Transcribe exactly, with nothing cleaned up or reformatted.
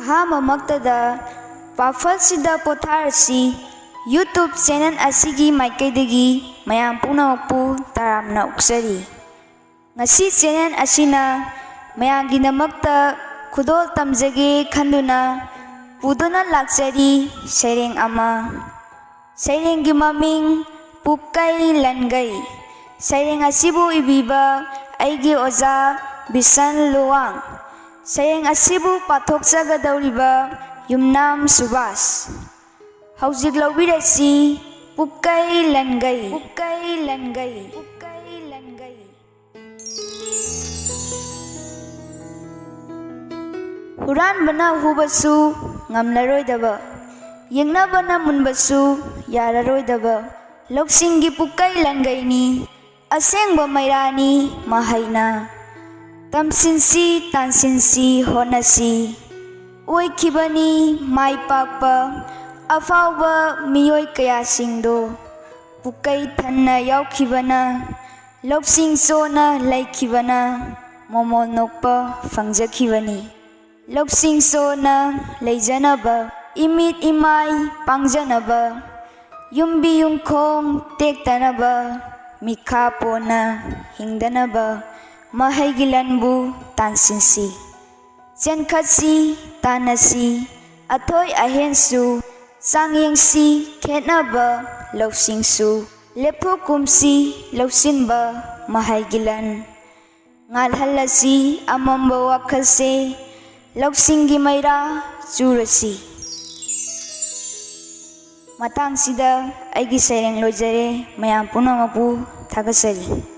ꯑꯍꯥꯟꯕꯃꯛꯇꯗ ꯄꯥꯐꯜꯁꯤꯗ ꯄꯣꯊꯥꯔꯁꯤ YouTube channel ꯑꯁꯤꯒꯤ ꯃꯥꯏꯀꯩꯗꯒꯤ ꯃꯌꯥꯝ ꯄꯨꯝꯅꯃꯛꯄꯨ ꯇꯔꯥꯝꯅ ꯑꯣꯛꯆꯔꯤ꯫ ꯉꯁꯤ ꯆꯦꯅꯦꯜ ꯑꯁꯤꯅ ꯃꯌꯥꯝꯒꯤꯗꯃꯛꯇ ꯈꯨꯗꯣꯜ ꯇꯝꯖꯒꯦ ꯈꯟꯗꯨꯅ ꯄꯨꯗꯨꯅ ꯂꯥꯛꯆꯔꯤ ꯁꯩꯔꯦꯡ ꯑꯃ꯫ ꯁꯩꯔꯦꯡꯒꯤ ꯃꯃꯤꯡ ꯄꯨꯛꯀꯩ ꯂꯟꯒꯩ꯫ ꯁꯩꯔꯦꯡ ꯑꯁꯤꯕꯨ ꯏꯕꯤꯕ ꯑꯩꯒꯤ ꯑꯣꯖꯥ ꯕꯤꯁꯟ ꯂꯨꯋꯥꯡ꯫ ꯁꯩꯔꯦꯡ ꯑꯁꯤꯕꯨ ꯄꯥꯊꯣꯛꯆꯒꯗꯧꯔꯤꯕ ꯌꯨꯝꯅꯥꯝ ꯁꯨꯕꯥꯁ꯫ ꯍꯧꯖꯤꯛ ꯂꯧꯕꯤꯔꯁꯤ ꯄꯨꯛꯀꯩ ꯂꯟꯒꯩ꯫ ꯄꯨꯛꯀꯩ ꯂꯟꯒꯩ꯫ ꯄꯨꯛꯀꯩ ꯂꯟꯒꯩ꯫ ꯍꯨꯔꯥꯟꯕꯅ ꯍꯨꯕꯁꯨ ꯉꯝꯂꯔꯣꯏꯗꯕ, ꯌꯦꯛꯅꯕꯅ ꯃꯨꯟꯕꯁꯨ ꯌꯥꯔꯔꯣꯏꯗꯕ ꯂꯧꯁꯤꯡꯒꯤ ꯄꯨꯛꯀꯩ ꯂꯟꯒꯩꯅꯤ꯫ ꯑꯁꯦꯡꯕ ꯃꯩꯔꯥꯅꯤ ꯃꯍꯩꯅ꯫ ꯇꯝꯁꯤꯟꯁꯤ, ꯇꯥꯟꯁꯤꯟꯁꯤ, ꯍꯣꯠꯅꯁꯤ꯫ ꯑꯣꯏꯈꯤꯕꯅꯤ ꯃꯥꯏ ꯄꯥꯛꯄ ꯑꯐꯥꯎꯕ ꯃꯤꯑꯣꯏ ꯀꯌꯥꯁꯤꯡꯗꯣ꯫ ꯄꯨꯛꯀꯩ ꯊꯟꯅ ꯌꯥꯎꯈꯤꯕꯅ, ꯂꯧꯁꯤꯡ ꯆꯣꯅ ꯂꯩꯈꯤꯕꯅ, ꯃꯣꯃꯣꯟ ꯅꯣꯛꯄ ꯐꯪꯖꯈꯤꯕꯅꯤ꯫ ꯂꯧꯁꯤꯡ ꯆꯣꯅ ꯂꯩꯖꯅꯕ, ꯏꯃꯤꯠ ꯏꯃꯥꯏ ꯄꯥꯡꯖꯅꯕ, ꯌꯨꯝꯕꯤ ꯌꯨꯝꯈꯣꯡ ꯇꯦꯛꯇꯅꯕ, ꯃꯤꯈꯥ ꯄꯣꯟꯅ ꯍꯤꯡꯗꯅꯕ, ꯃꯍꯩꯒꯤ ꯂꯟꯕꯨ ꯇꯥꯟꯁꯤꯟꯁꯤ꯫ ꯆꯦꯟꯈꯠꯁꯤ, ꯇꯥꯟꯅꯁꯤ, ꯑꯊꯣꯏ ꯑꯍꯦꯟꯁꯨ, ꯆꯥꯡꯌꯦꯡꯁꯤ, ꯈꯦꯠꯅꯕ ꯂꯧꯁꯤꯡꯁꯨ, ꯂꯦꯞꯊꯣꯛꯀꯨꯝꯁꯤ, ꯂꯧꯁꯤꯟꯕ ꯃꯍꯩꯒꯤ ꯂꯟ꯫ ꯉꯥꯜꯍꯜꯂꯁꯤ ꯑꯃꯝꯕ ꯋꯥꯈꯜꯁꯦ, ꯂꯧꯁꯤꯡꯒꯤ ꯃꯩꯔꯥ ꯆꯨꯔꯁꯤ꯫ ꯃꯇꯥꯡꯁꯤꯗ ꯑꯩꯒꯤ ꯁꯩꯔꯦꯡ ꯂꯣꯏꯖꯔꯦ꯫ ꯃꯌꯥꯝ ꯄꯨꯝꯅꯃꯛꯄꯨ ꯊꯥꯒꯠꯆꯔꯤ꯫